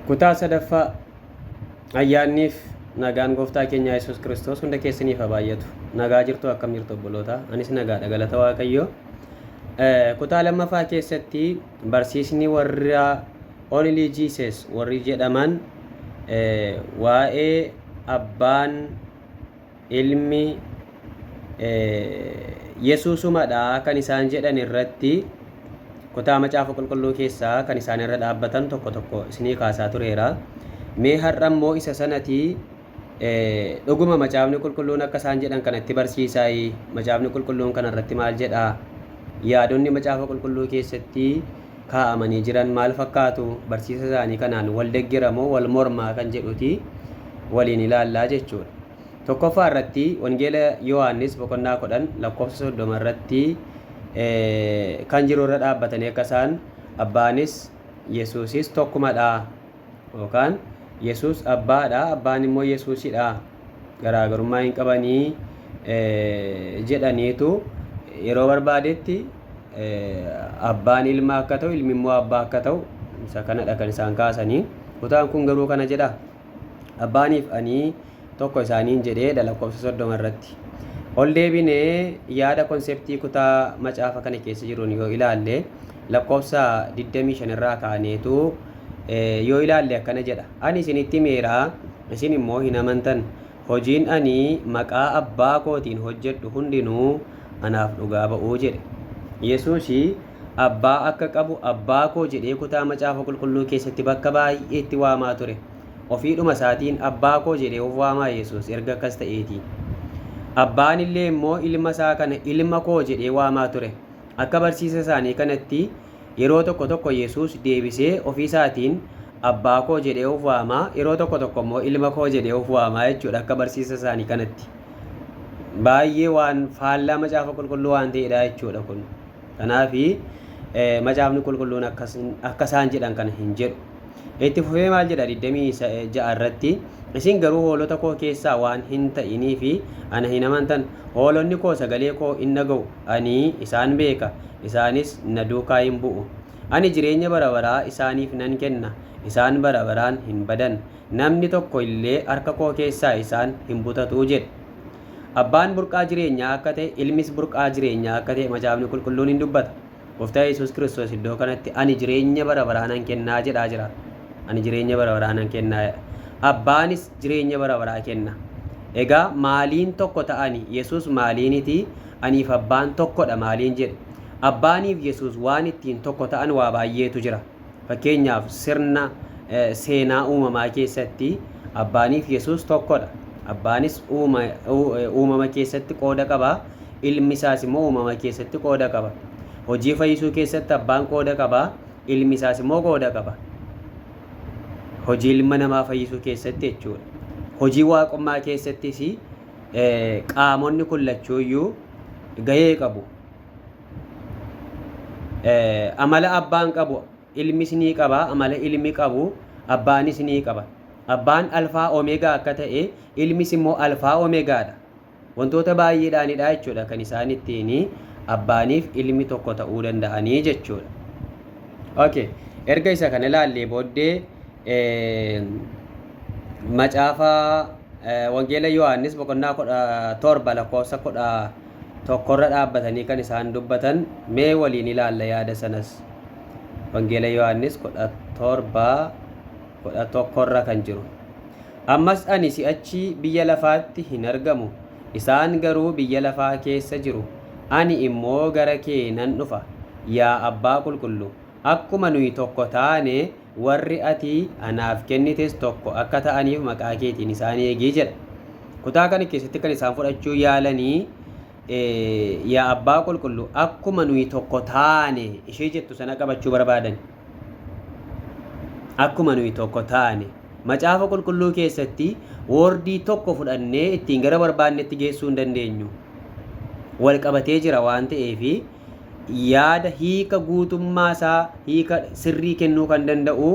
Kutaa sadaffaa Ayyaanniif nagaan gooftaa keenyaa Yesuus Kiristoos hunda keessaniif haa baay'atu. Nagaa jirtu akkam jirtu obboloota? Anis nagaadha galata Waaqayyoo. Kutaa lammaffaa keessatti barsiisni warra Only Jesus warri jedhaman waa'ee abbaan ilmi Yesuusumadha kan isaan jedhan irratti kutaa macaafa qulqulluu keessaa kan isaan irra dhaabbatan tokko tokko isinii kaasaa tureera. Mee har'a immoo isa sanati dhuguma macaafni qulqulluun akka isaan jedhan kanatti barsiisaayi macaafni qulqulluun kana irratti maal jedha? Yaadonni macaafa qulqulluu keessatti kaa'amanii jiran maal fakkaatu? Barsiisa isaanii kanaan wal deggera moo wal mormaa kan jedhuti waliin ilaallaa jechuudha. Tokkoffaa irratti Wangeela Yohaannis boqonnaa 10 lakkoofsa 30 irratti kan jiru irra dhaabbatanii akka isaan abbaanis Yesuusis tokkumadha yookaan Yesuus abbaadha abbaan immoo Yesuusidha garaagarummaa hin qabanii jedhaniitu yeroo barbaadetti abbaan ilma akka ta'u ilmi immoo abbaa akka ta'u isa kanadha kan isaan kaasanii. Kutaan kun garuu kana jedha. Abbaaniif ani tokko isaaniin jedhee dha lakkoofsa 30 irratti. Ol deebinee yaada konseptii kutaa macaafa kana keessa jiruun yoo ilaalle lakkoofsa 25 irraa kaaneetu yoo ilaalle akkana jedha. Ani isinitti himeera, isin immoo hin amantan. Hojiin ani maqaa Abbaa kootiin hojjedhu hundinuu anaaf dhugaa ba'u jedhe. Yesuusi Abbaa akka qabu Abbaa koo jedhee kutaa Macaafa Qulqulluu keessatti bakka baay'eetti waamaa ture. Ofiidhuma isaatiin Abbaa koo jedhee of waamaa Yesuus erga akkas ta'eetii. Abbaan illee immoo ilma isaa kana ilma koo jedhee waamaa ture. Akka barsiisa isaanii kanatti yeroo tokko tokko Yesuus deebisee ofii isaatiin Abbaa koo jedhee of waama, yeroo tokko tokko immoo ilma koo jedhee of waama jechuudha akka barsiisa isaanii kanatti. Baay'ee waan faallaa macaafa qulqulluu waan ta'edha jechuudha kun. Kanaaf macaafni qulqulluun akka isaan jedhan kana hin jedhu. Itti fufee maal jedha 26 irratti isin garuu hoolota koo keessaa waan hin ta'inii fi ana hin amantan hoolonni koo sagalee koo in dhaga'u ani isaan beeka isaanis na duukaa in bu'u. Ani jireenya bara baraa isaaniif nan kenna, isaan bara baraan hin badan, namni tokko illee harka koo keessaa isaan hin butatu jedhe. Abbaan burqaa jireenyaa akka ta'e, ilmis burqaa jireenyaa akka ta'e Macaafni Qulqulluun in dubbata. Gooftaa Yesuus Kiristoos iddoo kanatti ani jireenya bara baraa nan kennaa jedhaa jira. Ani jireenya bara baraa nan kennaa jedha. Abbaanis jireenya bara baraa kenna. Egaa maaliin tokko ta'ani? Yesuus maaliiniti aniif abbaan tokkodha maaliin jedhe? Abbaaniif Yesuus waan ittiin tokko ta'an waa baay'eetu jira. Fakkeenyaaf sirna seenaa uumamaa keessatti Abbaaniif Yesuus tokkodha. Abbaanis uumama keessatti qooda qaba, ilmi isaas immoo uumama keessatti qooda qaba. Hojii fayyisuu keessatti abbaan qooda qaba, ilmi isaas immoo qooda qaba. Hojii ilma namaa fayyisuu keessatti jechuudha. Hojii waaqummaa keessattis qaamonni kun lachuuyyuu gahee qabu. Amala abbaan qabu ilmis ni qaba, amala ilmi qabu abbaanis ni qaba. Abbaan alfaa omeegaa akka ta'e ilmis immoo alfaa omeegaadha. Wantoota baay'eedhaanidha jechuudha kan isaan ittiin abbaaniif ilmi tokko ta'uu danda'anii jechuudha. Okay. Erga isa kana ilaallee booddee macaafa Wangeela Yohaannis boqonnaa 17 lakkoofsa 11 irra dhaabbatanii kan isaan dubbatan mee waliin ilaalla yaada sanas. Wangeela Yohaannis 17 11 irra kan jiru. Ammas ani si'achi biyya lafaatti hin argamu, isaan garuu biyya lafaa keessa jiru, ani immoo gara kee nan dhufa. Yaa Abbaa qulqullu, akkuma nuyi tokko taane, warri ati anaaf kennites tokko akka ta'aniif maqaa keetiin isaan eegi jedha. Kutaa kana keessatti kan isaan fudhachuu yaalanii yaa abbaa qulqullu akkuma nuyi tokko taane ishee jettu sana qabachuu barbaadan. Akkuma nuyi tokko taane macaafa qulqulluu keessatti woordii tokko fudhannee ittiin gara barbaannetti geessuu hin dandeenyu. Wal qabatee jira waan ta'eef yaada hiika guutummaa isaa hiika sirrii kennuu kan danda'u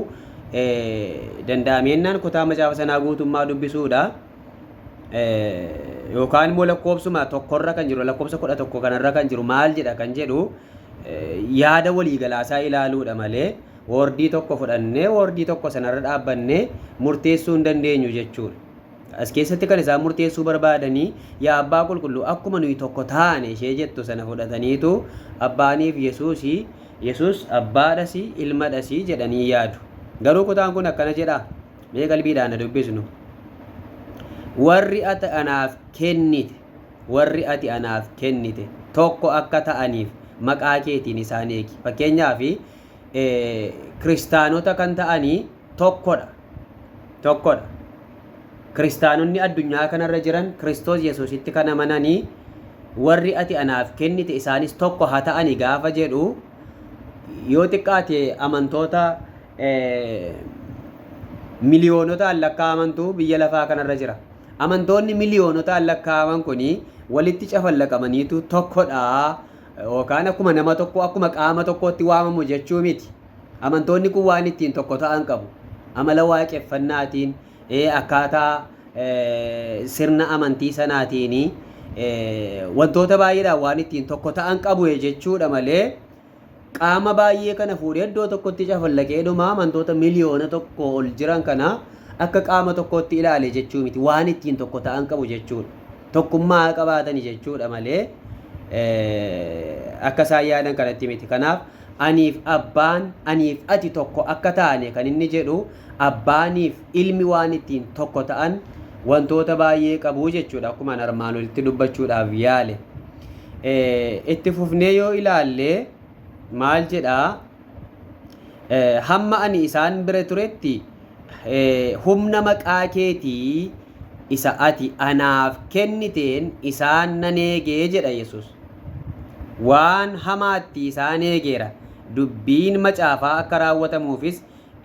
danda'ameennaan kutaa macaafa sanaa guutummaa dubbisuudha. Yookaan immoo lakkoofsuma tokkorra kan jiru lakkoofsa 11 kanarra kan jiru maal jedha kan jedhu yaada waliigalaa isaa ilaaluudha malee Woordii tokko fudhannee woordii tokko sanarra dhaabbannee murteessuu hin dandeenyu jechuudha. As keessatti kan isaan murteessuu barbaadanii yaa abbaa qulqulluu akkuma nuyi tokko taane ishee jettu sana fudhataniitu abbaaniif Yesuusii Yesuus abbaadhasi ilmadhasi jedhanii yaadu. Garuu kutaan kun akkana jedha mee qalbiidhaan na dubbisnu. Warri ati anaaf kennite warri ati anaaf kennite tokko akka ta'aniif maqaa keetiin isaan eegi. Fakkeenyaaf kiristaanota kan ta'anii tokkodha. Tokkodha. Kiristaanonni addunyaa kanarra jiran Kiristoos Yesuusitti kan amananii warri ati anaaf kennite isaanis tokko haa ta'ani gaafa jedhu yoo xiqqaate amantoota miliyoonotaan lakkaa'amantu biyya lafaa kanarra jira. Amantoonni miliyoonotaan lakkaa'aman kun walitti cafallaqamaniitu tokkodha yookaan akkuma nama tokko akkuma qaama tokkootti waamamu jechuu miti. Amantoonni kun waan ittiin tokko ta'an qabu. Amala waaqeffannaatiin, akkaataa sirna amantii sanaatiin wantoota baay'eedhaan waan ittiin tokko ta'an qabu jechuudha malee qaama baay'ee kana fuudhee iddoo tokkotti cafallaqee dhuma amantoota 1,000,000 ol jiran kana akka qaama tokkootti ilaale jechuu miti. Waan ittiin tokko ta'an qabu jechuudha. Tokkummaa qabaatani jechuudha malee akka isaan yaadan kanatti miti. Kanaaf aniif abbaan aniif ati tokko akka taane kan inni jedhu abbaaniif ilmi waan ittiin tokko ta'an wantoota baay'ee qabu jechuudha. Akkuma armaan olitti dubbachuudhaaf yaale. Itti fufnee yoo ilaalle maal jedhaa? Hamma ani isaan bira turetti humna maqaa keetii isa ati anaaf kenniteen isaan nan eegee jedha Yesuus. Waan hamaatti isaan eegeera. Dubbiin macaafaa akka raawwatamuufis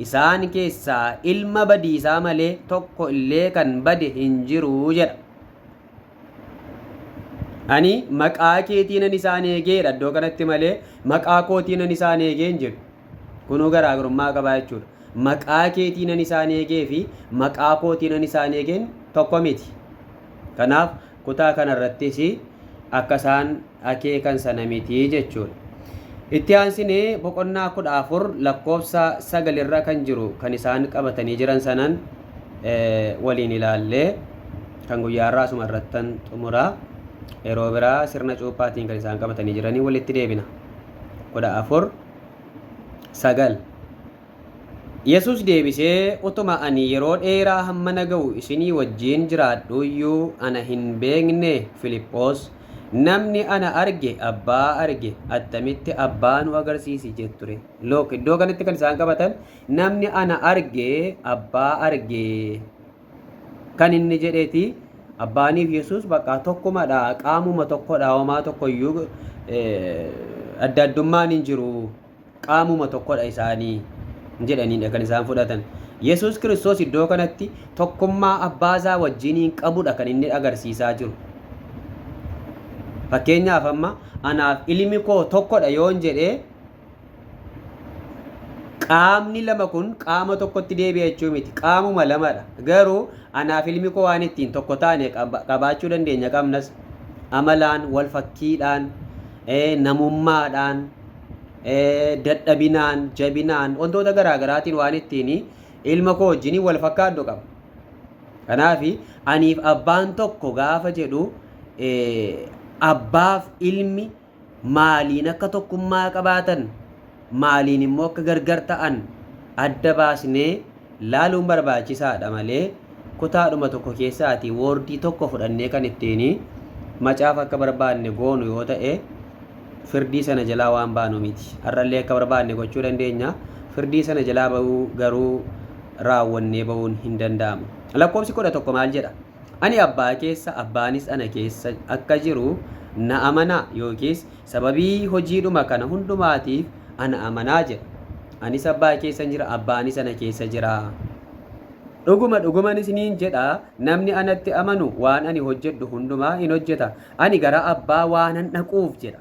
isaan keessaa ilma badiisaa malee tokko illee kan bade hin jiru jedha. Ani maqaa keetiinan isaan eegeedha iddoo kanatti malee maqaa kootiinan isaan eegee hin jedhu. Kunuu garaagarummaa qabaa jechuudha. Maqaa keetiinan isaan eegee fi maqaa kootiinan isaan eegeen tokko miti. Kanaaf kutaa kanarrattis akka isaan akeekan sana miti jechuudha. Itti aansinee boqonnaa 14 lakkoofsa 9 irra kan jiru kan isaan qabatanii jiran sanan waliin ilaallee kan guyyaa har'aa asuma irrattan xumura. Yeroo biraa sirna cuuphaatiin kan isaan qabatanii jiranii walitti deebina. 14 9 Yesus deebisee, Utuma ani yeroo dheeraa hammana ga'u isinii wajjin jiraadhu iyyuu ana hin beeknee, Filiphoos? Namni ana arge Abbaa arge, attamitti Abbaa nu agarsiisi jettu ree? Look, iddoo kanatti kan isaan qabatan namni ana arge Abbaa arge kan inni jedheeti Abbaaniif Yesuus bakka tokkumadha, qaamuma tokkodha, homaa tokkoyyuu adda addummaan hin jiru. Qaamuma tokkodha isaanii jedhaniidha kan isaan fudhatan. Yesuus Kiristoos iddoo kanatti tokkummaa abbaa isaa wajjiniin qabudha kan inni agarsiisaa jiru. Fakkeenyaaf amma anaaf ilmi koo tokkodha yoon jedhee qaamni lama kun qaama tokkotti deebi'a jechuu miti. Qaamuma lamadha. Garuu anaaf ilmi koo waan ittiin tokko taane qabaachuu dandeenya qabnas amalaan, wal fakkiidhaan, namummaadhaan, dadhabinaan, jabinaan, wantoota garaa garaatiin waan ittiin ilma koo wajjin wal fakkaadhu qaba. Kanaaf aniif abbaan tokko gaafa jedhu abbaaf ilmi maaliin akka tokkummaa qabaatan maaliin immoo akka gargar ta'an adda baasnee laaluun barbaachisaadha malee kutaadhuma tokko keessaatii woordii tokko fudhannee kan ittiin macaafa akka barbaanne goonu yoo ta'e firdii sana jalaa waan baanu miti. Har'allee akka barbaanne gochuu dandeenya. Firdii sana jalaa ba'uu garuu raawwannee ba'uun hin danda'amu. Lakkoofsi 11 maal jedha? Ani abbaa keessa abbaanis ana keessa akka jiru na amanaa yookiis sababii hojiidhuma kana hundumaatiif ana amanaa jedha. Anis abbaa keessan jira, abbaanis ana keessa jira. Dhuguma dhuguman isiniin jedha, namni anatti amanu waan ani hojjedhu hundumaa in hojjeta. Ani gara abbaa waanan dhaquuf jedha.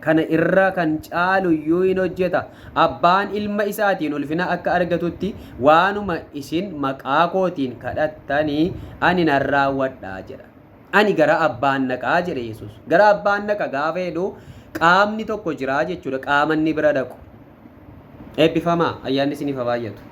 Kana irra kan caalu iyyuu in hojjeta. Abbaan ilma isaatiin ulfina akka argatutti waanuma isin maqaa kootiin kadhattanii ani nan raawwadha jedha. Ani gara abbaan dhaqaa jedhe Yesuus. Gara abbaan dhaqa gaafa jedhu qaamni tokko jira jechuudha. Qaama inni bira dhaqu. Eebbifamaa, ayyaanni isiniif haa baay'atu.